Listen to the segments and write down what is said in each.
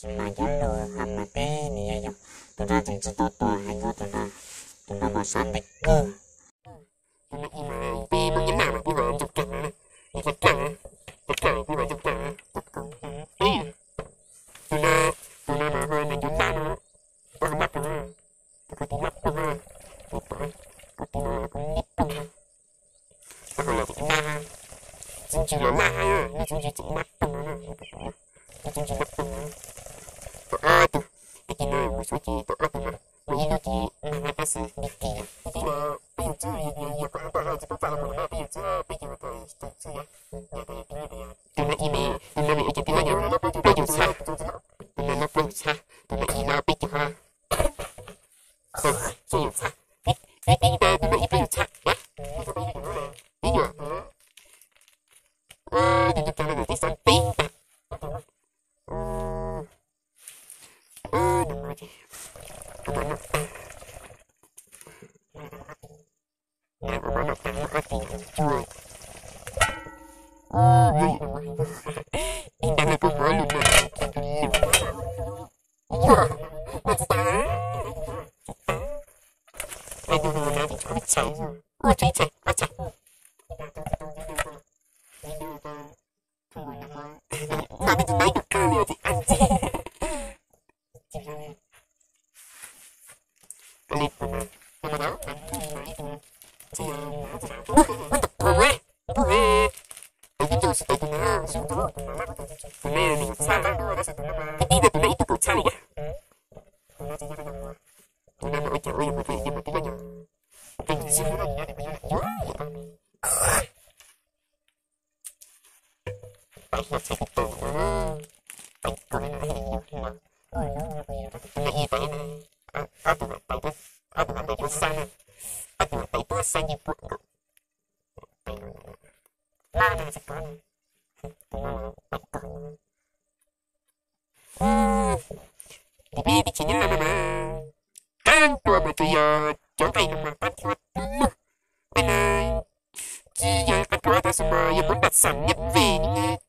tsis mag cov lus hais mas peb nws yog yog tus no tseem tsis tau tuag hais nkaus tus no, tus no mas sab ntev kawg. Tus no ib mas peb Hmoob Nyab Laj mas peb hu ua ntsuag kag na, ntsuag kag na, ntsuag kag peb hu ua ntsuag kag na. Tus no, tus no mas hu ua ncuav lab no, peb hu lab ploog na, tus ko tus lab ploog na, tus ko tus no kuv lab ploog na. Tau hais los tseem laj, txiv ntsws los laj hais, lub txiv ntsws tseem laj toog no na, lub txiv ntsws laj toog no. Tau ob tug, tag kis no mus suav ces tau ob tug no, muaj ib lub ces mag laj tab sis nti tes. Peb yug txib, yog koj poj hais tsis paub txaj los mus no peb yug txib, peb yug tau txij yog, yog tus no ib me, tus no me ua ces peb yog plaub caug txhab, tus no no plaub caug txhab, tus no ib no peb caug ha. Txij yog txhab, peb peb tus no ib plaub caug txhab, peb yog, tus no tag no tus tib xab peb tag. Ntawm peb teb chaws Nyab Laj no mas, qab ntuas mas tsuas yog cov nqaij no mas qab ntuas tib lug. Peb no tsis yog qab ntuas tab sis mas yog muab nram xam nyob vej nyob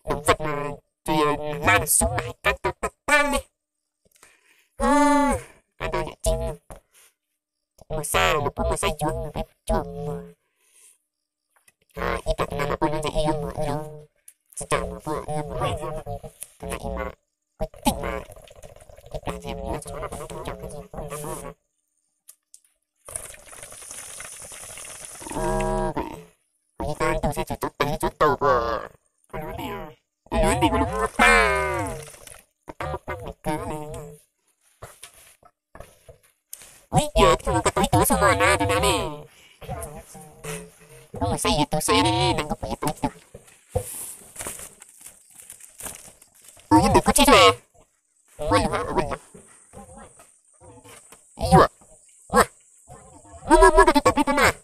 Đồng Vịnh mas tsuas yog hlab nram xub mas hais qab ntuas tag tag li. Qab ntuas yam tseeb, mus xab los puab muaj xab yuav mas peb cuaj mus. Ib plag tus no mas puab lub ntsej ib yuav mus ib lub, tsis tau mus puab ib yuav mus ib lub, tus no ib mas puab teej mas ib plag ntsej mus yuav tsis muaj noj puab noj tus coj kawg ntsej puab ntab mub no. Kuv yeej tab ntug xwb tsis tau tes tsis tau puas. Kuv lub nti, kuv lub nti kuv lub muab tag. Kuv tab muab pab nws kawg li. Ua ib yam koj tau ib tug xwb mas na tus no ne. Koj mus saib YouTube saib neeg koj puas yog tau ib tug. Ua ib ntawd koj tsis tau. Ua lus hab ua lus. Yuam. Ua. Muab muab muab rau tus tau pib peb mas.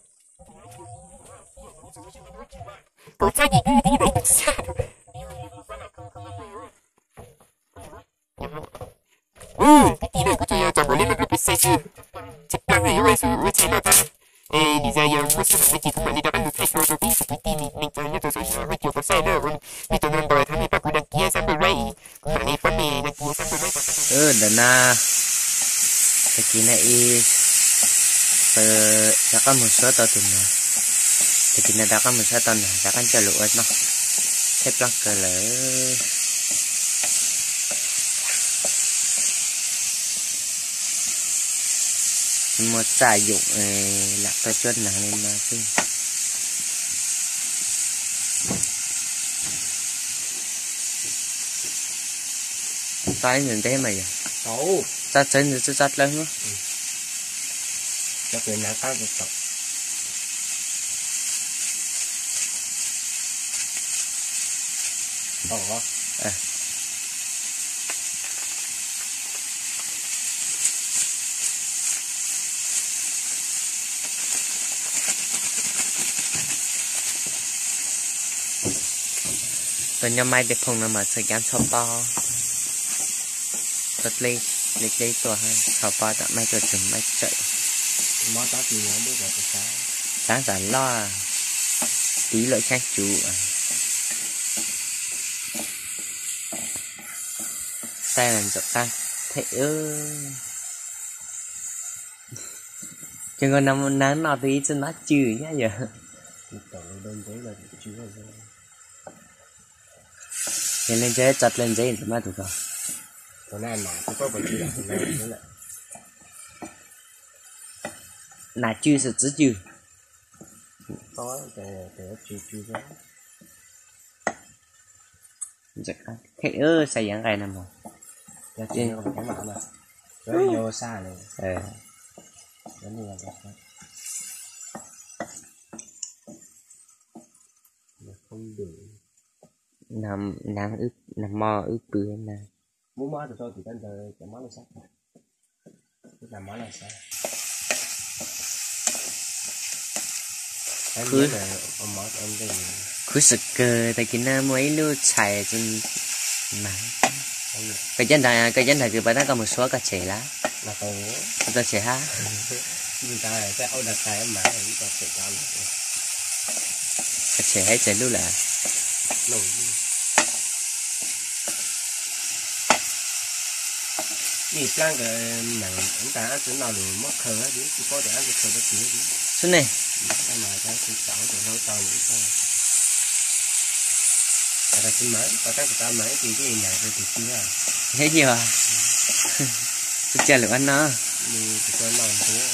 Kuv txhab ces koj twb ib tug xab. Kwv tij na, kuv tsuas yog tso npaum li no rau peb saib xwb. Tsis plag yuav ua xwb ua tshais no tag. Es nim no yog muaj sij hawm no ces kuv mam li rov qab lug thaij dua rau peb ib tsoom kwv tij neej tsa nyob rau saum huab cua tau saib na. Mej tau nrog ntaus thov mej pab kuv đăng ký subscribe, kuv mam li pab mej đăng ký subscribe. Ntawm na, tag kis no ib, rov qab mus suav tau tus no, tag kis no rov qab mus suav tau na, rov qab coj lug ua noj, thaij plaab kawg lawm. Tsis muaj txaj yoom, lam tau cuab naag li no xwb. Txaj ib ntsis ntev mas yog, txaj txawv ntsis txaj dlawb. Tuaj nyob maib dej phooj no mas txhua caav txhob pob, tuaj dleb dleb tuaj txhob pob tam maib tuaj txug maib tsawm. Xav xam loj, tiv lawm xyaab cuv. Taij ntxawm qab them. Ces nkaus nag no tus ib txwm nov cw thiab yog. Yog li ntawd tso dlawg ntxeev tus mab tus ko. Nam cw xwm txwv cw. Them, saib yav nqaij no mog. Nag hmo wb pw na. Khwv, khwv sawv kawg, tag kis no muaj ib lub txhais, koj cab nrad, koj cab nrad kws pas tab koj mus suav koj tshem lawm. Tau tshem hab. Koj tshem hab tshem lub lawm. Ib plaab kawg neeg tas ab tsi noj lug muab khaws hab tsis paub tias ab tsi khaws dab tsi hab tsi. Xwb ne. Tsis mas, tsis mas ib tug tsis mas ib tug tsis. Heev yog, tsis tsa lwm ab no. Nws tsis tau noj ntsuav.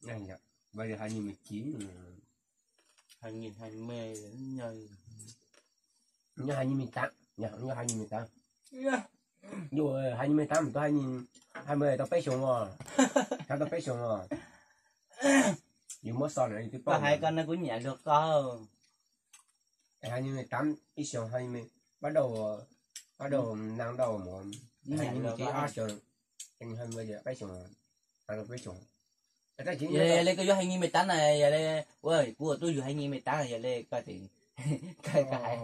Nws yog hai mươi chín, hai nghìn hai mươi, nyob hai nghìn mười tám, nyob hai nghìn mười tám. Yus hai nghìn mười tám mus tau hai nghìn hai mươi tau peb xyoos os. Tau peb xyoos os. Yus muab so na yus twb paub hais ko no kuv nyiam luag ko. Hai nghìn mười tám ib xyoos, hai nghìn, bắt đầu, bắt đầu năm đầu mus hai nghìn mười chín ob xyoos, hai nghìn hai mươi peb xyoos, peb xyoos. Yog li koj yuav hai nghìn mười tám na, yog li kuv ua tuaj yug hai nghìn mười tám na, yog li koj, koj hais,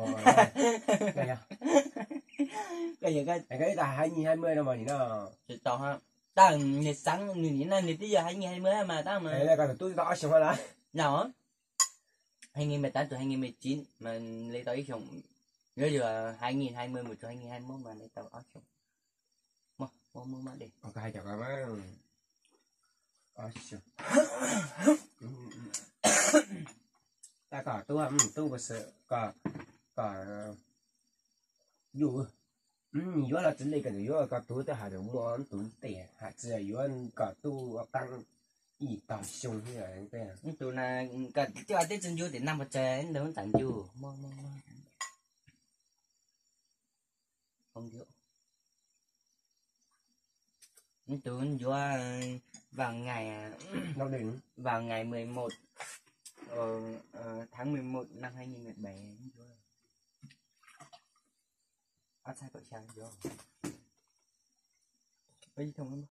koj yuav, koj yuav hai nghìn hai mươi no mas nim no tsis tau hab. Tab nws xav nws nim no nws twb yog hai nghìn hai mươi mas tab mas. Koj tus tub tau ob xyoos lawm. Yog, hai nghìn mười tám tus hai nghìn mười chín mas li tau ib xyoos, yuav yog hai nghìn hai mươi mus txug hai nghìn hai mươi mốt mas li tau ob xyoos. Muaj, muaj, muaj, muaj dej. Koj hais cov ko mas, tab koj tub, tub ko, koj, koj, yus, yuav los txwv li koj yuav, koj tub twb hais tias muaj tus tes, hais txog yuav koj tub ua qaab ib tog xyoo thiab. Tus na, koj coj teb tsi ncu tim naj pov tseg ntawd txawm ncu. Tus ncuav vào ngày, vào ngày mười một, ờ, ờ, tháng mười một năm hai nghìn mười bảy. Tab sis koj xav ncuav, ib thooj